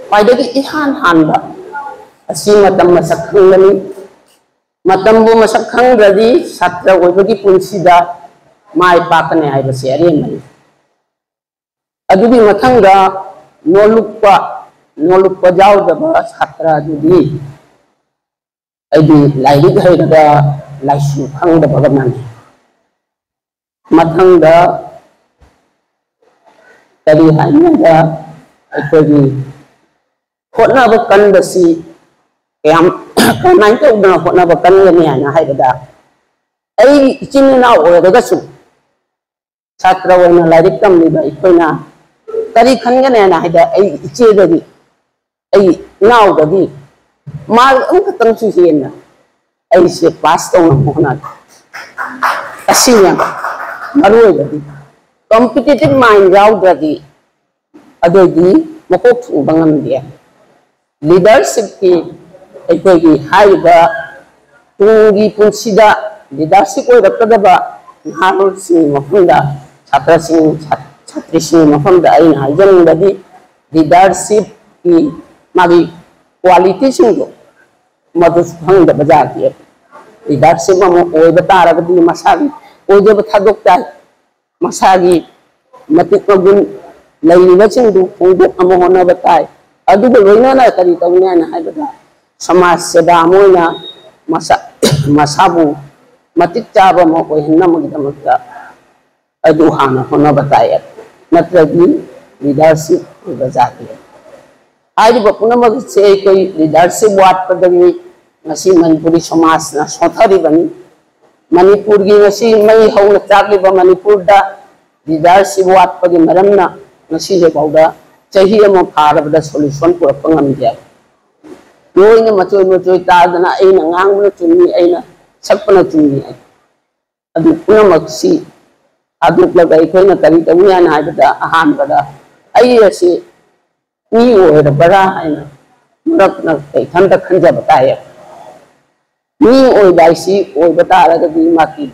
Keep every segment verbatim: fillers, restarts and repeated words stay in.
ꯈ꯭ꯋꯥꯏꯗꯒꯤ ꯏꯍꯥꯟ ꯍꯥꯟꯕ ꯑꯁꯤ ꯃꯇꯝ ꯃꯁꯛ ꯈꯪꯕꯅꯤ꯫ ꯃꯇꯝꯕꯨ ꯃꯁꯛ ꯈꯪꯗ꯭ꯔꯗꯤ ꯁꯥꯇ꯭ꯔ ꯑꯣꯏꯕꯒꯤ ꯄꯨꯟꯁꯤꯗ ꯃꯥꯏ ꯄꯥꯛꯀꯅꯤ ꯍꯥꯏꯕꯁꯤ ꯑꯔꯦꯝꯕꯅꯤ꯫ ꯑꯗꯨꯒꯤ ꯃꯊꯪꯗ ꯅꯣꯂꯨꯛꯄ, ꯅꯣꯂꯨꯛꯄ ꯌꯥꯎꯗꯕ ꯁꯥꯇ꯭ꯔ ꯑꯗꯨꯗꯤ ꯑꯩꯗꯤ ꯂꯥꯏꯔꯤꯛ ꯍꯩꯔꯒ ꯂꯥꯏꯁꯨ ꯈꯪꯗꯕꯒ ꯃꯥꯟꯅꯩ꯫ ꯃꯊꯪꯗ ꯀꯔꯤ ꯍꯥꯏꯅꯤꯡꯕ, ꯑꯩꯈꯣꯏꯒꯤ ꯍꯣꯠꯅꯕ ꯀꯟꯕꯁꯤ ꯀꯌꯥꯝ, ꯀꯃꯥꯏꯅ ꯇꯧꯗꯅ ꯍꯣꯠꯅꯕ ꯀꯟꯒꯅꯤ ꯍꯥꯏꯅ ꯍꯥꯏꯕꯗ, ꯑꯩ ꯏꯆꯤꯟ ꯏꯅꯥꯎ ꯑꯣꯏꯔꯒꯁꯨ ꯁꯥꯇ꯭ꯔ ꯑꯣꯏꯅ ꯂꯥꯏꯔꯤꯛ ꯇꯝꯂꯤꯕ ꯑꯩꯈꯣꯏꯅ ꯀꯔꯤ ꯈꯟꯒꯅꯤ ꯍꯥꯏꯅ ꯍꯥꯏꯕꯗ, ꯑꯩ ꯏꯆꯦꯗꯒꯤ, ꯑꯩ ꯏꯅꯥꯎꯗꯒꯤ ꯃꯥꯔꯛ ꯑꯃꯈꯛꯇꯪꯁꯨ ꯍꯦꯟꯅ ꯑꯩꯁꯦ ꯄꯥꯁ ꯇꯧꯅꯕ ꯍꯣꯠꯅꯒꯦ꯫ ꯑꯁꯤꯅ ꯃꯔꯨ ꯑꯣꯏꯕꯗꯤ competitive mind ꯌꯥꯎꯗ꯭ꯔꯗꯤ ꯑꯗꯨꯑꯣꯏꯗꯤ ꯃꯀꯣꯛ ꯊꯣꯡꯕ ꯉꯝꯗꯦ꯫ ꯂꯤꯗꯔꯁꯤꯞꯀꯤ ꯑꯩꯈꯣꯏꯒꯤ ꯍꯥꯏꯔꯤꯕ ꯇꯨꯡꯒꯤ ꯄꯨꯟꯁꯤꯗ ꯂꯤꯗꯔꯁꯤꯞ ꯑꯣꯏꯔꯛꯀꯗꯕ ꯅꯍꯥꯔꯣꯜꯁꯤꯡꯒꯤ ꯃꯐꯝꯗ, ꯁꯥꯇ꯭ꯔꯁꯤꯡ, ꯁꯥꯇ꯭ꯔꯤꯁꯤꯡꯒꯤ ꯃꯐꯝꯗ ꯑꯩꯅ ꯍꯥꯏꯖꯅꯤꯡꯕꯗꯤ ꯂꯤꯗꯔꯁꯤꯞꯀꯤ ꯃꯥꯒꯤ ꯀ꯭ꯋꯥꯂꯤꯇꯤꯁꯤꯡꯗꯣ ꯃꯗꯨꯁꯨ ꯈꯪꯗꯕ ꯌꯥꯗꯦ꯫ ꯂꯤꯗꯔꯁꯤꯞ ꯑꯃ ꯑꯣꯏꯕ ꯇꯥꯔꯒꯗꯤ ꯃꯁꯥꯒꯤ ꯑꯣꯏꯖꯕ ꯊꯥꯗꯣꯛ ꯇꯥꯏ, ꯃꯁꯥꯒꯤ ꯃꯇꯤꯛ ꯃꯒꯨꯟ ꯂꯩꯔꯤꯕꯁꯤꯡꯗꯨ ꯐꯣꯡꯗꯣꯛꯅꯕ ꯍꯣꯠꯅꯕ ꯇꯥꯏ꯫ ꯑꯗꯨꯒ ꯂꯣꯏꯅꯅ ꯀꯔꯤ ꯇꯧꯅꯤ ꯍꯥꯏꯅ ꯍꯥꯏꯕꯗ, ꯁꯃꯥꯖ ꯁꯦꯕꯥ ꯑꯃ ꯑꯣꯏꯅ ꯃꯁꯥ, ꯃꯁꯥꯕꯨ ꯃꯇꯤꯛ ꯆꯥꯕ ꯑꯃ ꯑꯣꯏꯍꯟꯅꯕꯒꯤꯗꯃꯛꯇ ꯑꯗꯨ ꯍꯥꯟꯅ ꯍꯣꯠꯅꯕ ꯇꯥꯏ, ꯅꯠꯇ꯭ꯔꯗꯤ ꯂꯤꯗꯔꯁꯤꯞ ꯑꯣꯏꯕ ꯌꯥꯗꯦ꯫ ꯍꯥꯏꯔꯤꯕ ꯄꯨꯝꯅꯃꯛ ꯑꯁꯤ ꯑꯩꯈꯣꯏ ꯂꯤꯗꯔꯁꯤꯞ ꯋꯥꯠꯄꯗꯒꯤ ꯉꯁꯤ ꯃꯅꯤꯄꯨꯔꯤ ꯁꯃꯥꯖꯅ ꯁꯣꯟꯊꯔꯤꯕꯅꯤ꯫ ꯃꯅꯤꯄꯨꯔꯒꯤ ꯉꯁꯤ ꯃꯩ ꯍꯧꯅ ꯆꯥꯛꯂꯤꯕ ꯃꯅꯤꯄꯨꯔꯗ ꯂꯤꯗꯔꯁꯤꯞ ꯋꯥꯠꯄꯒꯤ ꯃꯔꯝꯅ ꯉꯁꯤꯁꯦ ꯐꯥꯎꯗ ꯆꯍꯤ ꯑꯃ ꯐꯥꯔꯕꯗ ꯁꯣꯂꯨꯁꯟ ꯄꯨꯔꯛꯄ ꯉꯝꯗꯦ꯫ ꯂꯣꯏꯅ ꯃꯆꯣꯏ ꯃꯆꯣꯏ ꯇꯥꯗꯅ ꯑꯩꯅ ꯉꯥꯡꯕꯅ ꯆꯨꯝꯃꯤ, ꯑꯩꯅ ꯁꯛꯄꯅ ꯆꯨꯝꯃꯤ ꯍꯥꯏ꯫ ꯑꯗꯨ ꯄꯨꯝꯅꯃꯛꯁꯤ ꯊꯥꯗꯣꯛꯂꯒ ꯑꯩꯈꯣꯏꯅ ꯀꯔꯤ ꯇꯧꯅꯤ ꯍꯥꯏꯅ ꯍꯥꯏꯕꯗ, ꯑꯍꯥꯟꯕꯗ ꯑꯩ ꯑꯁꯤ ꯃꯤ ꯑꯣꯏꯔꯕ꯭ꯔꯥ ꯍꯥꯏꯅ ꯃꯔꯛ ꯃꯔꯛꯇ ꯏꯊꯟꯇ ꯈꯟꯖꯕ ꯇꯥꯏꯌꯦ꯫ ꯃꯤ ꯑꯣꯏꯕ ꯍꯥꯏꯁꯤ ꯑꯣꯏꯕ ꯇꯥꯔꯒꯗꯤ ꯃꯥꯒꯤ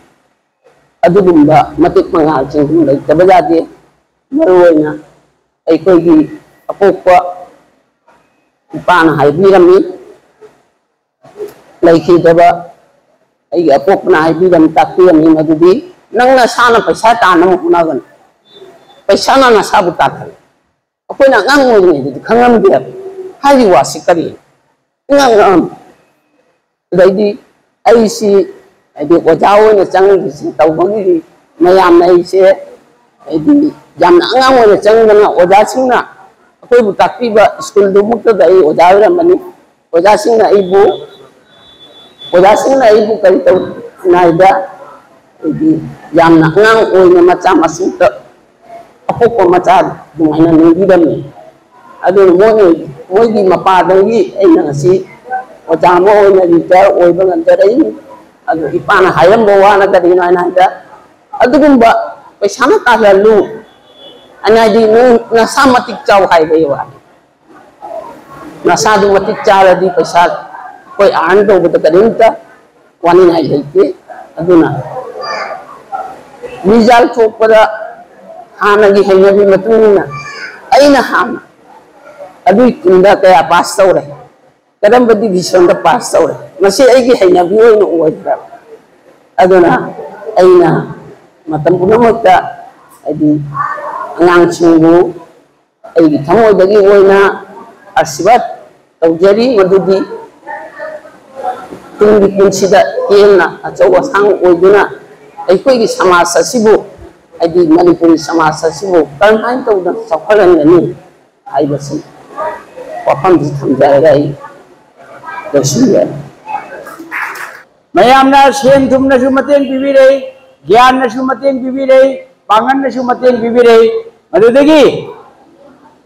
ꯑꯗꯨꯒꯨꯝꯕ ꯃꯇꯤꯛ ꯃꯉꯥꯜꯁꯤꯡꯗꯨ ꯂꯩꯇꯕ ꯌꯥꯗꯦ꯫ ꯃꯔꯨꯑꯣꯏꯅ ꯑꯩꯈꯣꯏꯒꯤ ꯑꯄꯣꯛꯄ ꯏꯄꯥꯅ ꯍꯥꯏꯕꯤꯔꯝꯃꯤ, ꯂꯩꯈꯤꯗꯕ ꯑꯩꯒꯤ ꯑꯄꯣꯛꯄꯅ ꯍꯥꯏꯕꯤꯔꯝꯃꯤ, ꯇꯥꯛꯄꯤꯔꯝꯃꯤ, ꯃꯗꯨꯗꯤ ꯅꯪ ꯅꯁꯥꯅ ꯄꯩꯁꯥ ꯇꯥꯟꯅꯕ ꯍꯣꯠꯅꯒꯅꯨ, ꯄꯩꯁꯥꯅ ꯅꯁꯥꯕꯨ ꯇꯥꯟꯍꯜꯂꯨ꯫ ꯑꯩꯈꯣꯏꯅ ꯑꯉꯥꯡ ꯑꯣꯏꯔꯤꯉꯩꯗꯗꯤ ꯈꯪꯉꯝꯗꯦꯕ ꯍꯥꯏꯔꯤꯕ ꯋꯥꯁꯤ ꯀꯔꯤꯅꯣ, ꯏꯉꯥꯡ ꯉꯥꯡꯉꯝꯃꯤ꯫ ꯑꯗꯩꯗꯤ ꯑꯩꯁꯤ ꯍꯥꯏꯗꯤ ꯑꯣꯖꯥ ꯑꯣꯏꯅ ꯆꯪꯉꯤꯁꯤ ꯇꯧꯕꯒꯤ ꯃꯌꯥꯝꯅ ꯑꯩꯁꯦ ꯍꯥꯏꯗꯤ ꯌꯥꯝꯅ ꯑꯉꯥꯡ ꯑꯣꯏꯅ ꯆꯪꯗꯅ ꯑꯣꯖꯥꯁꯤꯡꯅ ꯑꯩꯈꯣꯏꯕꯨ ꯇꯥꯛꯄꯤꯕ ꯁ꯭ꯀꯨꯜꯗꯨꯃꯛꯇꯗ ꯑꯩ ꯑꯣꯖꯥ ꯑꯣꯏꯔꯝꯕꯅꯤ꯫ ꯑꯣꯖꯥꯁꯤꯡꯅ ꯑꯩꯕꯨ ꯑꯣꯖꯥꯁꯤꯡꯅ ꯑꯩꯕꯨ ꯀꯔꯤ ꯇꯧ ꯍꯥꯏꯗ ꯍꯥꯏꯗꯤ ꯌꯥꯝꯅ ꯑꯉꯥꯡ ꯑꯣꯏꯅ ꯃꯆꯥ ꯃꯁꯨꯗ ꯑꯄꯣꯛꯄ ꯃꯆꯥ ꯑꯗꯨꯃꯥꯏꯅ ꯅꯤꯡꯕꯤꯔꯝꯃꯤ꯫ ꯑꯗꯨꯅ ꯃꯣꯏ ꯃꯣꯏꯒꯤ ꯃꯄꯥꯗꯒꯤ ꯑꯩꯅ ꯉꯁꯤ ꯑꯣꯖꯥ ꯑꯃ ꯑꯣꯏꯅ ꯔꯤꯇꯥꯌꯔ ꯑꯣꯏꯕ ꯉꯝꯖꯔꯛꯏ꯫ ꯑꯗꯨ ꯏꯄꯥꯅ ꯍꯥꯏꯔꯝꯕ ꯋꯥꯅ ꯀꯔꯤꯅꯣ ꯍꯥꯏꯅ ꯍꯥꯏꯗ ꯑꯗꯨꯒꯨꯝꯕ ꯄꯩꯁꯥꯅ ꯇꯥꯜꯍꯜꯂꯨ ꯍꯥꯏꯅ ꯍꯥꯏꯗꯤ ꯅꯪ ꯅꯁꯥ ꯃꯇꯤꯛ ꯆꯥꯎ ꯍꯥꯏꯕꯒꯤ ꯋꯥꯅꯤ꯫ ꯅꯁꯥꯗꯨ ꯃꯇꯤꯛ ꯆꯥꯔꯗꯤ ꯄꯩꯁꯥ ꯑꯩꯈꯣꯏ ꯑꯥꯔꯟ ꯇꯧꯕꯗ ꯀꯔꯤꯝꯇ ꯋꯥꯅꯤꯡꯉꯥꯏ ꯂꯩꯇꯦ꯫ ꯑꯗꯨꯅ ꯔꯤꯖꯜ ꯊꯣꯛꯄꯗ ꯍꯥꯟꯅꯒꯤ ꯍꯩꯅꯕꯤ ꯃꯇꯨꯡ ꯏꯟꯅ ꯑꯩꯅ ꯍꯥꯟꯅ ꯑꯗꯨꯒꯤ ꯇꯨꯡꯗ ꯀꯌꯥ ꯄꯥꯁ ꯇꯧꯔꯦ, ꯀꯔꯝꯕ ꯗꯤꯕꯤꯖꯟꯗ ꯄꯥꯁ ꯇꯧꯔꯦ, ꯃꯁꯤ ꯑꯩꯒꯤ ꯍꯩꯅꯕꯤ ꯑꯣꯏꯅ ꯑꯣꯏꯈ꯭ꯔꯕ꯫ ꯑꯗꯨꯅ ꯑꯩꯅ ꯃꯇꯝ ꯄꯨꯝꯅꯃꯛꯇ ꯍꯥꯏꯗꯤ ꯑꯉꯥꯡꯁꯤꯡꯕꯨ ꯑꯩꯒꯤ ꯊꯃꯣꯏꯗꯒꯤ ꯑꯣꯏꯅ ꯑꯁꯤꯔꯕꯥꯗ ꯇꯧꯖꯔꯤ, ꯃꯗꯨꯗꯤ ꯇꯨꯡꯒꯤ ꯄꯨꯟꯁꯤꯗ ꯍꯦꯟꯅ ꯑꯆꯧ ꯑꯁꯥꯡ ꯑꯣꯏꯗꯨꯅ ꯑꯩꯈꯣꯏꯒꯤ ꯁꯃꯥꯖ ꯑꯁꯤꯕꯨ ꯍꯥꯏꯗꯤ ꯃꯅꯤꯄꯨꯔꯤ ꯁꯃꯥꯖ ꯑꯁꯤꯕꯨ ꯀꯔꯝꯍꯥꯏꯅ ꯇꯧꯗꯅ ꯆꯥꯎꯈꯠꯍꯟꯒꯅꯤ ꯍꯥꯏꯕꯁꯤ ꯋꯥꯐꯝꯁꯤ ꯊꯝꯖꯔꯒ ꯑꯩ ꯂꯣꯏꯁꯤꯟꯖꯔꯦ꯫ ꯃꯌꯥꯝꯅ ꯁꯦꯟ ꯊꯨꯝꯅꯁꯨ ꯃꯇꯦꯡ ꯄꯤꯕꯤꯔꯦ, ꯒ꯭ꯌꯥꯟꯅꯁꯨ ꯃꯇꯦꯡ ꯄꯤꯕꯤꯔꯦ, ꯄꯥꯡꯒꯜꯅꯁꯨ ꯃꯇꯦꯡ ꯄꯤꯕꯤꯔꯦ꯫ ꯃꯗꯨꯗꯒꯤ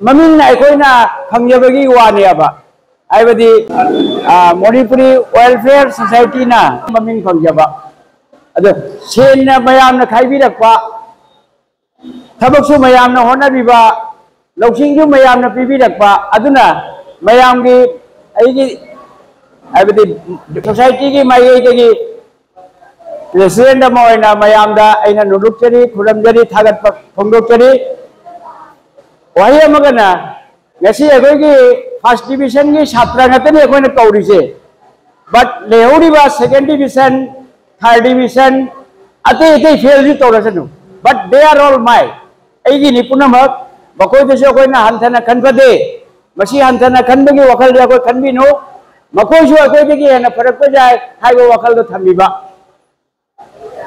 ꯃꯃꯤꯡꯅ ꯑꯩꯈꯣꯏꯅ ꯐꯪꯖꯕꯒꯤ ꯋꯥꯅꯦꯕ, ꯍꯥꯏꯕꯗꯤ ꯃꯣꯅꯤꯄꯨꯔꯤ ꯋꯦꯜꯐꯤꯌꯔ ꯁꯣꯁꯥꯏꯇꯤꯅ ꯃꯃꯤꯡ ꯐꯪꯖꯕ꯫ ꯑꯗꯣ ꯁꯦꯟꯅ ꯃꯌꯥꯝꯅ ꯈꯥꯏꯕꯤꯔꯛꯄ, ꯊꯕꯛꯁꯨ ꯃꯌꯥꯝꯅ ꯍꯣꯠꯅꯕꯤꯕ, ꯂꯧꯁꯤꯡꯁꯨ ꯃꯌꯥꯝꯅ ꯄꯤꯕꯤꯔꯛꯄ, ꯑꯗꯨꯅ ꯃꯌꯥꯝꯒꯤ ꯑꯩꯒꯤ ꯍꯥꯏꯕꯗꯤ ꯁꯣꯁꯥꯏꯇꯤꯒꯤ ꯃꯥꯏꯀꯩꯗꯒꯤ ꯄ꯭ꯔꯦꯁꯤꯗꯦꯟꯠ ꯑꯃ ꯑꯣꯏꯅ ꯃꯌꯥꯝꯗ ꯑꯩꯅ ꯅꯣꯂꯨꯛꯆꯔꯤ, ꯈꯨꯔꯨꯝꯖꯔꯤ, ꯊꯥꯒꯠꯄ ꯐꯣꯡꯗꯣꯛꯆꯔꯤ꯫ ꯋꯥꯍꯩ ꯑꯃꯒꯅ ꯉꯁꯤ ꯑꯩꯈꯣꯏꯒꯤ first division ꯒꯤ ꯁꯥꯇ꯭ꯔ ꯉꯥꯛꯇꯅꯤ ꯑꯩꯈꯣꯏꯅ ꯀꯧꯔꯤꯁꯦ꯫ But ꯂꯩꯍꯧꯔꯤꯕ second division, third division, ꯑꯇꯩ ꯑꯇꯩ fail ꯁꯨ ꯇꯧꯔꯁꯅꯨ, but they are all mine, ꯑꯩꯒꯤꯅꯤ ꯄꯨꯝꯅꯃꯛ꯫ ꯃꯈꯣꯏꯗꯁꯨ ꯑꯩꯈꯣꯏꯅ ꯍꯟꯊꯅ ꯈꯟꯕꯗꯦ꯫ ꯃꯁꯤ ꯍꯟꯊꯅ ꯈꯟꯕꯒꯤ ꯋꯥꯈꯜꯗꯤ ꯑꯩꯈꯣꯏ ꯈꯟꯕꯤꯅꯨ꯫ ꯃꯈꯣꯏꯁꯨ ꯑꯩꯈꯣꯏꯗꯒꯤ ꯍꯦꯟꯅ ꯐꯔꯛꯄ ꯌꯥꯏ ꯍꯥꯏꯕ ꯋꯥꯈꯜꯗꯣ ꯊꯝꯕꯤꯕ꯫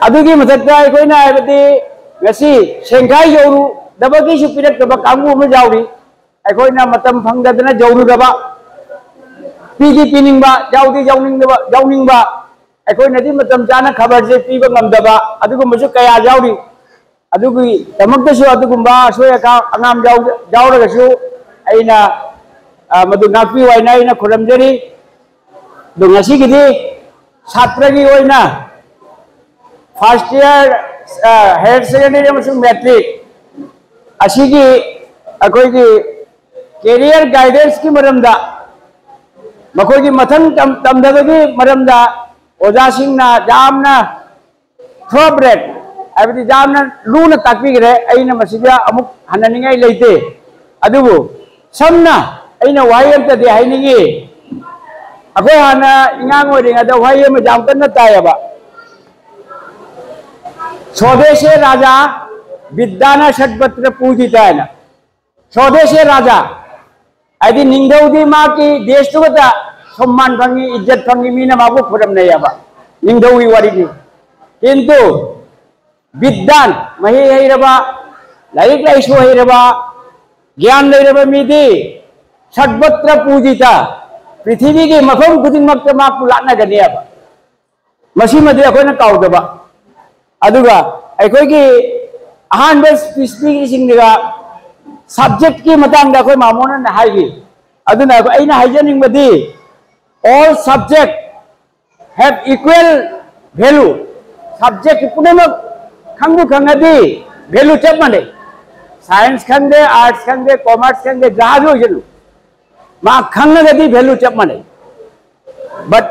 ꯑꯗꯨꯒꯤ ꯃꯊꯛꯇ ꯑꯩꯈꯣꯏꯅ ꯍꯥꯏꯕꯗꯤ ꯉꯁꯤ ꯁꯦꯟꯈꯥꯏ ꯌꯧꯔꯨꯗꯕꯒꯤꯁꯨ ꯄꯤꯔꯛꯇꯕ ꯀꯥꯡꯕꯨ ꯑꯃ ꯌꯥꯎꯔꯤ꯫ ꯑꯩꯈꯣꯏꯅ ꯃꯇꯝ ꯐꯪꯗꯗꯅ ꯌꯧꯔꯨꯗꯕ, ꯄꯤꯗꯤ ꯄꯤꯅꯤꯡꯕ, ꯌꯥꯎꯗꯤ ꯌꯥꯎꯅꯤꯡꯗꯕ, ꯌꯥꯎꯅꯤꯡꯕ, ꯑꯩꯈꯣꯏꯅꯗꯤ ꯃꯇꯝ ꯆꯥꯅ ꯈꯕꯔꯁꯦ ꯄꯤꯕ ꯉꯝꯗꯕ ꯑꯗꯨꯒꯨꯝꯕꯁꯨ ꯀꯌꯥ ꯌꯥꯎꯔꯤ꯫ ꯑꯗꯨꯒꯤꯗꯃꯛꯇꯁꯨ ꯑꯗꯨꯒꯨꯝꯕ ꯑꯁꯣꯏ ꯑꯀꯥ ꯑꯉꯥꯝ ꯌꯥꯎ-, ꯌꯥꯎꯔꯒꯁꯨ ꯑꯩꯅ, ꯑ, ꯃꯗꯨ ꯉꯥꯛꯄꯤꯌꯨ ꯍꯥꯏꯅ ꯑꯩꯅ ꯈꯨꯔꯨꯝꯖꯔꯤ꯫ ꯑꯗꯣ ꯉꯁꯤꯒꯤꯗꯤ ꯁꯥꯇ꯭ꯔꯒꯤ ꯑꯣꯏꯅ first year, ꯑ, higher secondary ꯑꯃꯁꯨꯡ matric ꯑꯁꯤꯒꯤ ꯑꯩꯈꯣꯏꯒꯤ career guidance ꯀꯤ ꯃꯔꯝꯗ, ꯃꯈꯣꯏꯒꯤ ꯃꯊꯪ ꯇꯝ-, ꯇꯝꯊꯕꯒꯤ ꯃꯔꯝꯗ ꯑꯣꯖꯥꯁꯤꯡꯅ ꯌꯥꯝꯅ ꯊꯣꯔꯕ꯭ꯔꯦꯠ ꯍꯥꯏꯕꯗꯤ ꯌꯥꯝꯅ ꯂꯨꯅ ꯇꯥꯛꯄꯤꯈ꯭ꯔꯦ꯫ ꯑꯩꯅ ꯃꯁꯤꯗ ꯑꯃꯨꯛ ꯍꯟꯅꯅꯤꯡꯉꯥꯏ ꯂꯩꯇꯦ꯫ ꯑꯗꯨꯕꯨ ꯁꯝꯅ ꯑꯩꯅ ꯋꯥꯍꯩ ꯑꯃꯇꯗꯤ ꯍꯥꯏꯅꯤꯡꯉꯤ꯫ ꯑꯩꯈꯣꯏ ꯍꯥꯟꯅ ꯑꯉꯥꯡ ꯑꯣꯏꯔꯤꯉꯩꯗ ꯋꯥꯍꯩ ꯑꯃ ꯌꯥꯝ ꯀꯟꯅ ꯇꯥꯏꯌꯦꯕ, "ꯁꯣꯗꯦꯁꯦ ꯔꯥꯖꯥ ꯕꯤꯗ꯭ꯌꯥꯅ ꯁꯠꯄꯇ꯭ꯔ ꯄꯨꯖꯤꯇ" ꯍꯥꯏꯅ꯫ ꯁꯣꯗꯦꯁꯦ ꯔꯥꯖꯥ ꯍꯥꯏꯗꯤ ꯅꯤꯡꯊꯧꯗꯤ ꯃꯍꯥꯛꯀꯤ ꯗꯦꯁꯇꯨ ꯈꯛꯇ ꯁꯝꯃꯥꯟ ꯐꯪꯉꯤ, ꯏꯖꯠ ꯐꯪꯉꯤ, ꯃꯤꯅ ꯃꯥꯕꯨ ꯈꯨꯔꯨꯝꯅꯩꯌꯦꯕ, ꯅꯤꯡꯊꯧꯒꯤ ꯋꯥꯔꯤꯅꯤ꯫ ꯀꯤꯟꯇꯨ ꯕꯤꯗ꯭ꯋꯥꯟ, ꯃꯍꯩ ꯍꯩꯔꯕ, ꯂꯥꯏꯔꯤꯛ ꯂꯥꯏꯁꯨ ꯍꯩꯔꯕ, ꯒ꯭ꯌꯥꯟ ꯂꯩꯔꯕ ꯃꯤꯗꯤ ꯁꯠꯕꯇ꯭ꯔ ꯄꯨꯖꯤꯇ, ꯄ꯭ꯔꯤꯊꯤꯕꯤꯒꯤ ꯃꯐꯝ ꯈꯨꯗꯤꯡꯃꯛꯇ ꯃꯍꯥꯛꯄꯨ ꯂꯥꯠꯅꯒꯅꯤꯕ꯫ ꯃꯁꯤꯃꯗꯤ ꯑꯩꯈꯣꯏꯅ ꯀꯥꯎꯗꯕ꯫ ꯑꯗꯨꯒ ꯑꯩꯈꯣꯏꯒꯤ ꯑꯍꯥꯟꯕ ꯁ꯭ꯄꯤꯆ ꯄꯤꯔꯤꯁꯤꯡꯗꯨꯒ ꯁꯕꯖꯦꯛꯀꯤ ꯃꯇꯥꯡꯗ ꯑꯩꯈꯣꯏ ꯃꯥꯃꯣꯅ ꯍꯥꯏꯈꯤ꯫ ꯑꯗꯨꯅ ꯑꯩꯈꯣꯏ, ꯑꯩꯅ ꯍꯥꯏꯖꯅꯤꯡꯕꯗꯤ, all subject have equal value꯫ Subject ꯄꯨꯝꯅꯃꯛ ꯈꯪꯕꯨ ꯈꯪꯉꯗꯤ value ꯆꯞ ꯃꯥꯟꯅꯩ꯫ ꯁꯥꯏꯟꯁ ꯈꯪꯗꯦ, ꯑꯥꯔꯠꯁ ꯈꯪꯗꯦ, ꯀꯣꯃꯔꯁ ꯈꯪꯗꯦ, ꯖꯍꯥꯖ ꯑꯣꯏꯁꯅꯨ, ꯃꯥ ꯈꯪꯉꯒꯗꯤ value ꯆꯞ ꯃꯥꯟꯅꯩ꯫ But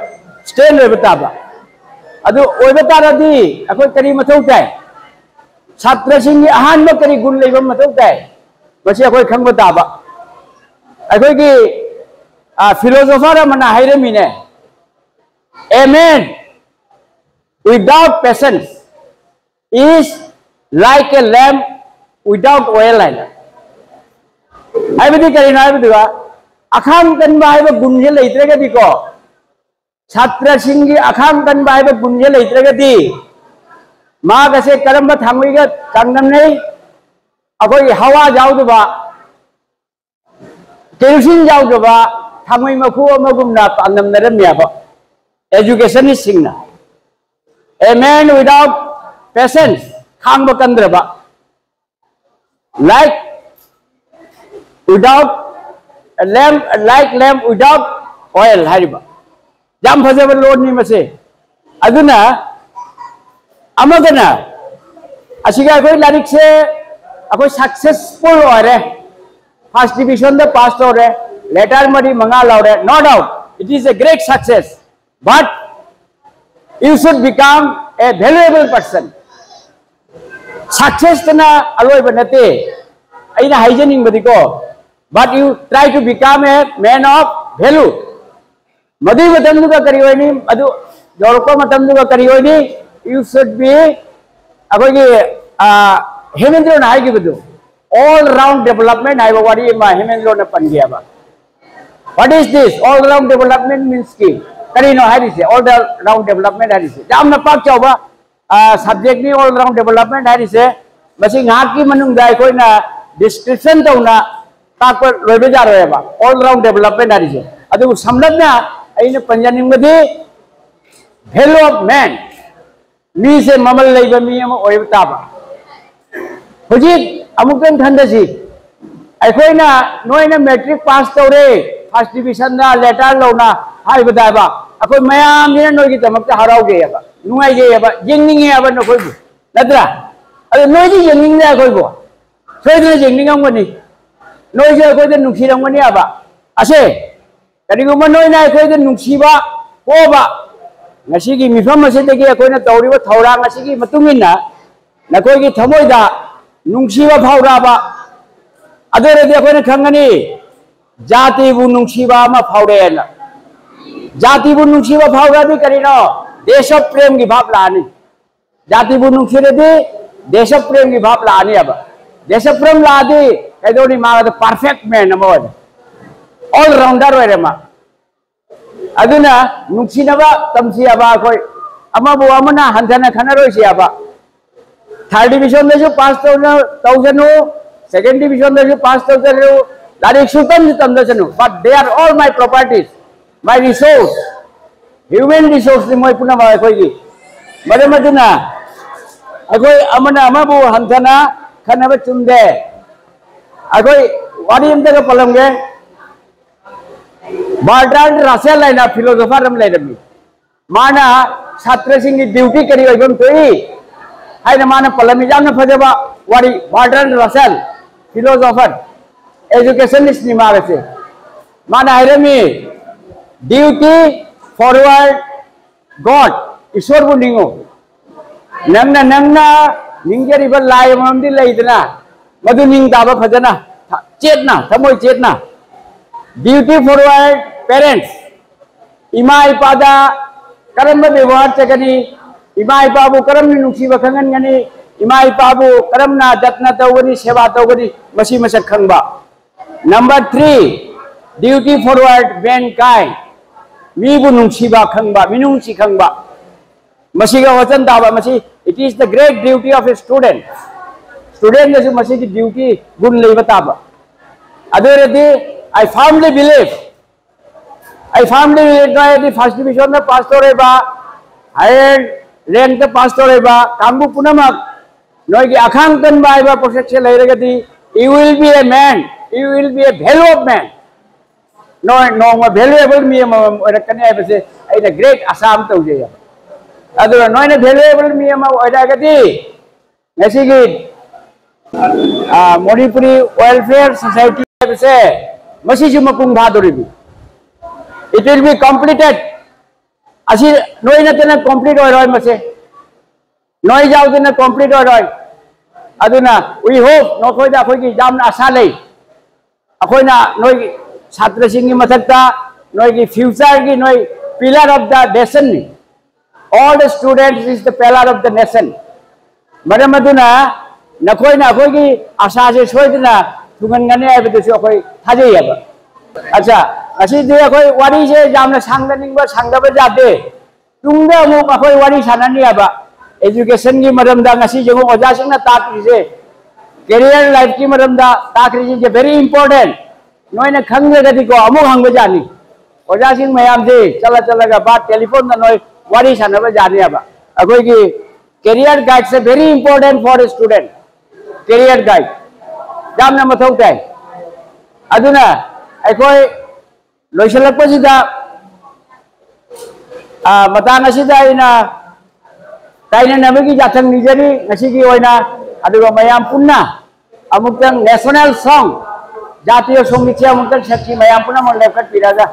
ꯁ꯭ꯇꯦꯟ ꯑꯣꯏꯕ ꯇꯥꯕ꯫ ꯑꯗꯨ ꯑꯣꯏꯕ ꯇꯥꯔꯗꯤ ꯑꯩꯈꯣꯏ ꯀꯔꯤ ꯃꯊꯧ ꯇꯥꯏ? ꯁꯥꯇ꯭ꯔꯁꯤꯡꯒꯤ ꯑꯍꯥꯟꯕ ꯀꯔꯤ ꯒꯨꯟ ꯂꯩꯕ ꯃꯊꯧ ꯇꯥꯏ? ꯃꯁꯤ ꯑꯩꯈꯣꯏ ꯈꯪꯕ ꯇꯥꯕ꯫ ꯑꯩꯈꯣꯏꯒꯤ ꯐꯤꯂꯣꯁꯣꯐꯔ ꯑꯃꯅ ꯍꯥꯏꯔꯝꯃꯤꯅꯦ, "A man without patience is like a lamp without oil" ꯍꯥꯏꯅ꯫ ꯍꯥꯏꯕꯗꯤ ꯀꯔꯤꯅꯣ ꯍꯥꯏꯕꯗꯨꯒ, ꯑꯈꯥꯡ ꯀꯟꯕ ꯍꯥꯏꯕ ꯒꯨꯟꯁꯦ ꯂꯩꯇ꯭ꯔꯒꯗꯤꯀꯣ, ꯁꯥꯇ꯭ꯔꯁꯤꯡꯒꯤ ꯑꯈꯥꯡ ꯀꯟꯕ ꯍꯥꯏꯕ ꯒꯨꯟꯁꯦ ꯂꯩꯇ꯭ꯔꯒꯗꯤ, ꯃꯥꯒꯁꯦ ꯀꯔꯝꯕ ꯊꯥꯡꯃꯩꯒ ꯆꯥꯡꯗꯝꯅꯩ? ꯑꯩꯈꯣꯏꯒꯤ ꯍꯋꯥ ꯌꯥꯎꯗꯕ, ꯀꯦꯔꯣꯁꯤꯟ ꯌꯥꯎꯗꯕ ꯊꯥꯡꯃꯩ ꯃꯈꯨ ꯑꯃꯒꯨꯝꯅ ꯄꯥꯡꯗꯝꯅꯔꯝꯃꯦꯕ ꯑꯦꯖꯨꯀꯦꯁꯅꯤꯁꯁꯤꯡꯅ꯫ "A man without patience", ꯈꯥꯡꯕ ꯀꯟꯗ꯭ꯔꯕ, "like without lamp, like lamp without oil" ꯍꯥꯏꯔꯤꯕ꯫ ꯌꯥꯝ ꯐꯖꯕ ꯂꯣꯟꯅꯤ ꯃꯁꯦ꯫ ꯑꯗꯨꯅ ꯑꯃꯒꯅ, ꯑꯁꯤꯒ ꯑꯩꯈꯣꯏ ꯂꯥꯏꯔꯤꯛꯁꯦ ꯑꯩꯈꯣꯏ ꯁꯛꯁꯦꯁꯐꯨꯜ ꯑꯣꯏꯔꯦ, ꯐꯥꯔꯁ ꯗꯤꯕꯤꯖꯟꯗ ꯄꯥꯁ ꯇꯧꯔꯦ, ꯂꯦꯇꯔ ꯃꯔꯤ ꯃꯉꯥ ꯂꯧꯔꯦ, no doubt it is a great success, but you should become a valuable person. ꯁꯛꯁꯦꯁꯇꯅ ꯑꯂꯣꯏꯕ ꯅꯠꯇꯦ꯫ ꯑꯩꯅ ꯍꯥꯏꯖꯅꯤꯡꯕꯗꯤꯀꯣ, but you try to become a man of value. ꯃꯗꯨꯒꯤ ꯃꯇꯝꯗꯨꯒ ꯀꯔꯤ ꯑꯣꯏꯅꯤ? ꯑꯗꯨ ꯌꯧꯔꯛꯄ ꯃꯇꯝꯗꯨꯒ ꯀꯔꯤ ꯑꯣꯏꯅꯤ? You should be, ꯑꯩꯈꯣꯏꯒꯤ, ꯍꯦꯃꯦꯟꯗ꯭ꯔꯣꯅ ꯍꯥꯏꯈꯤꯕꯗꯨ, all round development ꯍꯥꯏꯕ ꯋꯥꯔꯤ ꯑꯃ ꯍꯦꯃꯦꯟꯗ꯭ꯔꯣꯅ ꯄꯟꯈꯤꯑꯕ꯫ What is this all round development means ꯀꯤ? ꯀꯔꯤꯅꯣ ꯍꯥꯏꯔꯤꯁꯦ? All round development ꯍꯥꯏꯔꯤꯁꯦ ꯌꯥꯝꯅ ꯄꯥꯛ ꯆꯥꯎꯕ ꯁꯕꯖꯦꯛꯅꯤ꯫ All round development ꯍꯥꯏꯔꯤꯁꯦ ꯃꯁꯤ ꯉꯥꯏꯍꯥꯛꯀꯤ ꯃꯅꯨꯡꯗ ꯑꯩꯈꯣꯏꯅ ꯗꯤꯁꯀ꯭ꯔꯤꯞꯁꯟ ꯇꯧꯅ ꯇꯥꯛꯄ ꯂꯣꯏꯕ ꯌꯥꯔꯣꯏꯕ all round development ꯍꯥꯏꯔꯤꯁꯦ꯫ ꯑꯗꯨꯕꯨ ꯁꯝꯂꯞꯅ ꯑꯩꯅ ꯄꯟꯖꯅꯤꯡꯕꯗꯤ, value of man, ꯃꯤꯁꯦ ꯃꯃꯜ ꯂꯩꯕ ꯃꯤ ꯑꯃ ꯑꯣꯏꯕ ꯇꯥꯕ꯫ ꯍꯧꯖꯤꯛ ꯑꯃꯨꯛꯇꯪ ꯈꯟꯊꯁꯤ, ꯑꯩꯈꯣꯏꯅ, "ꯅꯣꯏꯅ ꯃꯦꯇ꯭ꯔꯤꯛ ꯄꯥꯁ ꯇꯧꯔꯦ, ꯐꯥꯔꯁ ꯗꯤꯕꯤꯖꯟꯗ ꯂꯦꯇꯔ ꯂꯧꯅ" ꯍꯥꯏꯕꯗ ꯍꯥꯏꯕ, ꯑꯩꯈꯣꯏ ꯃꯌꯥꯝꯁꯤꯅ ꯅꯣꯏꯒꯤꯗꯃꯛꯇ ꯍꯔꯥꯎꯖꯩꯑꯕ, ꯅꯨꯡꯉꯥꯏꯖꯩꯑꯕ, ꯌꯦꯡꯅꯤꯡꯉꯦꯕ ꯅꯈꯣꯏꯕꯨ, ꯅꯠꯇ꯭ꯔꯥ? ꯑꯗꯨ ꯅꯣꯏꯗꯤ ꯌꯦꯡꯅꯤꯡꯗꯦ ꯑꯩꯈꯣꯏꯕꯨ꯫ ꯁꯣꯏꯗꯅ ꯌꯦꯡꯅꯤꯡꯉꯝꯒꯅꯤ, ꯅꯣꯏꯁꯨ ꯑꯩꯈꯣꯏꯗ ꯅꯨꯡꯁꯤꯔꯝꯒꯅꯤ ꯍꯥꯏꯕ꯫ ꯑꯁꯦ, ꯀꯔꯤꯒꯨꯝꯕ ꯅꯣꯏꯅ ꯑꯩꯈꯣꯏꯗ ꯅꯨꯡꯁꯤꯕ ꯄꯣꯛꯑꯕ, ꯉꯁꯤꯒꯤ ꯃꯤꯐꯝ ꯑꯁꯤꯗꯒꯤ ꯑꯩꯈꯣꯏꯅ ꯇꯧꯔꯤꯕ ꯊꯧꯔꯥꯡ ꯑꯁꯤꯒꯤ ꯃꯇꯨꯡ ꯏꯟꯅ ꯅꯈꯣꯏꯒꯤ ꯊꯃꯣꯏꯗ ꯅꯨꯡꯁꯤꯕ ꯐꯥꯎꯔꯛꯑꯕ, ꯑꯗꯨ ꯑꯣꯏꯔꯗꯤ ꯑꯩꯈꯣꯏꯅ ꯈꯪꯒꯅꯤ, ꯖꯥꯇꯤꯕꯨ ꯅꯨꯡꯁꯤꯕ ꯑꯃ ꯐꯥꯎꯔꯦꯅ꯫ ꯖꯥꯇꯤꯕꯨ ꯅꯨꯡꯁꯤꯕ ꯐꯥꯎꯔꯗꯤ ꯀꯔꯤꯅꯣ? ꯗꯦꯁ ꯄ꯭ꯔꯦꯝꯒꯤ ꯚꯥꯕ ꯂꯥꯛꯑꯅꯤ꯫ ꯖꯥꯇꯤꯕꯨ ꯅꯨꯡꯁꯤꯔꯗꯤ ꯗꯦꯁ ꯄ꯭ꯔꯦꯝꯒꯤ ꯚꯥꯕ ꯂꯥꯛꯑꯅꯤꯕ꯫ ꯗꯦꯁ ꯄ꯭ꯔꯦꯝ ꯂꯥꯛꯑꯗꯤ ꯀꯩꯗꯧꯅꯤ? ꯃꯥꯒꯗ ꯄꯔꯐꯦꯛ ꯃꯦꯟ ꯑꯃ ꯑꯣꯏꯔꯦ, ꯑꯣꯜ ꯔꯥꯎꯟꯗꯔ ꯑꯣꯏꯔꯦ ꯃꯥ꯫ ꯑꯗꯨꯅ ꯅꯨꯡꯁꯤꯅꯕ ꯇꯝꯁꯤ ꯍꯥꯏꯕ ꯑꯩꯈꯣꯏ꯫ ꯑꯃꯕꯨ ꯑꯃꯅ ꯍꯟꯊꯅ ꯈꯟꯅꯔꯣꯏꯁꯤ ꯍꯥꯏꯕ꯫ ꯊꯥꯔꯠ ꯗꯤꯕꯤꯖꯟꯗꯁꯨ ꯄꯥꯁ ꯇꯧꯖ ꯇꯧꯖꯅꯨ, ꯁꯦꯀꯦꯟ ꯗꯤꯕꯤꯖꯟꯗꯁꯨ ꯄꯥꯁ ꯇꯧꯖꯅꯨ, ꯂꯥꯏꯔꯤꯛꯁꯨ ꯇꯝꯁꯨ ꯇꯝꯖꯁꯅꯨ, but they are all my properties, my resource, human resource ꯅꯤ ꯃꯣꯏ ꯄꯨꯝꯅꯃꯛ ꯑꯩꯈꯣꯏꯒꯤ꯫ ꯃꯔꯝ ꯑꯗꯨꯅ ꯑꯩꯈꯣꯏ ꯑꯃꯅ ꯑꯃꯕꯨ ꯍꯟꯊꯅ ꯈꯟꯅꯕ ꯆꯨꯝꯗꯦ꯫ ꯑꯩꯈꯣꯏ ꯋꯥꯔꯤ ꯑꯝꯇꯒ ꯄꯜꯂꯝꯒꯦ꯫ ꯕꯥꯔꯇ꯭ꯔꯥꯟ ꯔꯁꯦꯜ ꯍꯥꯏꯅ ꯐꯤꯂꯣꯁꯣꯐꯔ ꯑꯃ ꯂꯩꯔꯝꯃꯤ꯫ ꯃꯥꯅ ꯁꯥꯇ꯭ꯔꯁꯤꯡꯒꯤ ꯗ꯭ꯌꯨꯇꯤ ꯀꯔꯤ ꯑꯣꯏꯕ ꯑꯃ ꯊꯣꯛꯏ ꯍꯥꯏꯅ ꯃꯥꯅ ꯄꯜꯂꯝꯃꯤ꯫ ꯌꯥꯝꯅ ꯐꯖꯕ ꯋꯥꯔꯤ꯫ ꯕꯥꯔꯇ꯭ꯔꯥꯟ ꯔꯁꯦꯜ, ꯐꯤꯂꯣꯁꯣꯐꯔ, ꯑꯦꯖꯨꯀꯦꯁꯅꯤꯁꯅꯤ ꯃꯥꯒꯁꯦ꯫ ꯃꯥꯅ ꯍꯥꯏꯔꯝꯃꯤ, "Duty forward God, ꯏꯁꯣꯔꯕꯨ ꯅꯤꯡꯉꯨ꯫ ꯅꯪꯅ ꯅꯪꯅ ꯅꯤꯡꯖꯔꯤꯕ ꯂꯥꯏ ꯑꯃꯃꯝꯗꯤ ꯂꯩꯗꯅ, ꯃꯗꯨ ꯅꯤꯡ ꯇꯥꯕ ꯐꯖꯅ, ꯆꯦꯠꯅ, ꯊꯃꯣꯏ ꯆꯦꯠꯅ꯫ Duty forward parents, ꯏꯃꯥ ꯏꯄꯥꯗ ꯀꯔꯝꯕ ꯕꯦꯕꯥꯔ ꯆꯠꯀꯅꯤ, ꯏꯃꯥ ꯏꯄꯥꯕꯨ ꯀꯔꯝꯅ ꯅꯨꯡꯁꯤꯕ ꯈꯪꯍꯟꯒꯅꯤ, ꯏꯃꯥ ꯏꯄꯥꯕꯨ ꯀꯔꯝꯅ ꯖꯠꯅ ꯇꯧꯒꯅꯤ, ꯁꯦꯕꯥ ꯇꯧꯒꯅꯤ, ꯃꯁꯤ ꯃꯁꯛ ꯈꯪꯕ꯫ Number three, duty forward mankind, ꯃꯤꯕꯨ ꯅꯨꯡꯁꯤꯕ ꯈꯪꯕ, ꯃꯤꯅꯨꯡꯁꯤ ꯈꯪꯕ꯫ ꯃꯁꯤꯒ ꯋꯥꯆꯟ ꯇꯥꯕ, ꯃꯁꯤ, it is the great duty of a student꯫ ꯁ꯭ꯇꯨꯗꯦꯟꯗꯁꯨ ꯃꯁꯤꯒꯤ ꯗ꯭ꯌꯨꯇꯤ ꯒꯨꯟ ꯂꯩꯕ ꯇꯥꯕ꯫ ꯑꯗꯨ ꯑꯣꯏꯔꯗꯤ, I firmly believe, ꯑꯩ ꯐꯥꯔꯝꯂꯤ ꯅꯣꯏꯗꯤ ꯐꯥꯔꯁ ꯗꯤꯕꯤꯖꯟꯗ ꯄꯥꯁ ꯇꯧꯔꯛꯏꯕ, ꯍꯥꯌꯔ ꯔꯦꯡꯛꯇ ꯄꯥꯁ ꯇꯧꯔꯛꯏꯕ ꯀꯥꯡꯕꯨ ꯄꯨꯝꯅꯃꯛ, ꯅꯣꯏꯒꯤ ꯑꯈꯥꯡ ꯀꯟꯕ ꯍꯥꯏꯕ ꯄꯣꯠꯁꯛꯁꯦ ꯂꯩꯔꯒꯗꯤ, you will be a man, you will be a value of man꯫ ꯅꯣꯏ ꯅꯣꯡꯃ ꯚꯦꯂꯨꯑꯦꯕꯜ ꯃꯤ ꯑꯃꯃꯝ ꯑꯣꯏꯔꯛꯀꯅꯤ ꯍꯥꯏꯕꯁꯦ ꯑꯩꯅ ꯒ꯭ꯔꯦꯠ ꯑꯁꯥ ꯑꯃ ꯇꯧꯖꯩ꯫ ꯑꯗꯨꯅ ꯅꯣꯏꯅ ꯚꯦꯂꯨꯑꯦꯕꯜ ꯃꯤ ꯑꯃ ꯑꯣꯏꯔꯛꯑꯒꯗꯤ, ꯉꯁꯤꯒꯤ, ꯑ, ꯃꯅꯤꯄꯨꯔꯤ ꯋꯦꯜꯐꯤꯌꯔ ꯁꯣꯁꯥꯏꯇꯤ ꯍꯥꯏꯕꯁꯦ ꯃꯁꯤꯁꯨ ꯃꯄꯨꯡ ꯐꯥꯗꯣꯔꯤꯕꯅꯤ꯫ It will be completed꯫ ꯑꯁꯤ ꯅꯣꯏ ꯅꯠꯇꯅ ꯀꯣꯝꯄ꯭ꯂꯤꯠ ꯑꯣꯏꯔꯣꯏ ꯃꯁꯦ꯫ ꯅꯣꯏ ꯌꯥꯎꯗꯅ ꯀꯣꯝꯄ꯭ꯂꯤꯠ ꯑꯣꯏꯔꯣꯏ꯫ ꯑꯗꯨꯅ we hope, ꯅꯈꯣꯏꯗ ꯑꯩꯈꯣꯏꯒꯤ ꯌꯥꯝꯅ ꯑꯁꯥ ꯂꯩ꯫ ꯑꯩꯈꯣꯏꯅ ꯅꯣꯏꯒꯤ ꯁꯥꯇ꯭ꯔꯁꯤꯡꯒꯤ ꯃꯊꯛꯇ ꯅꯣꯏꯒꯤ future ꯒꯤ ꯅꯣꯏ pillar of the nation ꯅꯤ꯫ All the students is the pillar of the nation. ꯃꯔꯝ ꯑꯗꯨꯅ ꯅꯈꯣꯏꯅ ꯑꯩꯈꯣꯏꯒꯤ ꯑꯁꯥꯁꯦ ꯁꯣꯏꯗꯅ ꯊꯨꯡꯍꯟꯒꯅꯤ ꯍꯥꯏꯕꯗꯨꯁꯨ ꯑꯩꯈꯣꯏ ꯊꯥꯖꯩꯌꯦꯕ꯫ ꯑꯠꯆꯥ, ꯉꯁꯤꯗꯤ ꯑꯩꯈꯣꯏ ꯋꯥꯔꯤꯁꯦ ꯌꯥꯝꯅ ꯁꯥꯡꯗꯅꯤꯡꯕ, ꯁꯥꯡꯗꯕ ꯌꯥꯗꯦ꯫ ꯇꯨꯡꯗ ꯑꯃꯨꯛ ꯑꯩꯈꯣꯏ ꯋꯥꯔꯤ ꯁꯥꯟꯅꯅꯤꯕ꯫ Education ꯒꯤ ꯃꯔꯝꯗ ꯉꯁꯤ ꯌꯦꯡꯉꯨ, ꯑꯣꯖꯥꯁꯤꯡꯅ ꯇꯥꯛꯂꯤꯁꯦ, career life ꯀꯤ ꯃꯔꯝꯗ ꯇꯥꯛꯂꯤꯁꯦ very important꯫ ꯅꯣꯏꯅ ꯈꯪꯗ꯭ꯔꯒꯗꯤꯀꯣ, ꯑꯃꯨꯛ ꯍꯪꯕ ꯌꯥꯅꯤ꯫ ꯑꯣꯖꯥꯁꯤꯡ ꯃꯌꯥꯝꯁꯦ ꯆꯠꯂ ꯆꯠꯂꯒ ꯕꯥ telephone ꯗ ꯅꯣꯏ ꯋꯥꯔꯤ ꯁꯥꯟꯅꯕ ꯌꯥꯅꯤꯕ꯫ ꯑꯩꯈꯣꯏꯒꯤ career guide say very important for a student꯫ Career guide ꯌꯥꯝꯅ ꯃꯊꯧ ꯇꯥꯏ꯫ ꯑꯗꯨꯅ ꯑꯩꯈꯣꯏ ꯂꯣꯏꯁꯤꯜꯂꯛꯄꯁꯤꯗ, ꯑ, ꯃꯇꯥꯡ ꯑꯁꯤꯗ ꯑꯩꯅ ꯇꯥꯏꯅꯅꯕꯒꯤ ꯌꯥꯊꯪ ꯅꯤꯖꯔꯤ ꯉꯁꯤꯒꯤ ꯑꯣꯏꯅ꯫ ꯑꯗꯨꯒ ꯃꯌꯥꯝ ꯄꯨꯟꯅ ꯑꯃꯨꯛꯇꯪ national song, ꯖꯥꯇꯤꯌ ꯁꯪꯒꯤꯠꯁꯦ ꯑꯃꯨꯛꯇꯪ ꯁꯛꯁꯤ, ꯃꯌꯥꯝ ꯄꯨꯝꯅꯃꯛ ꯂꯦꯞꯈꯠꯄꯤꯔꯒ꯫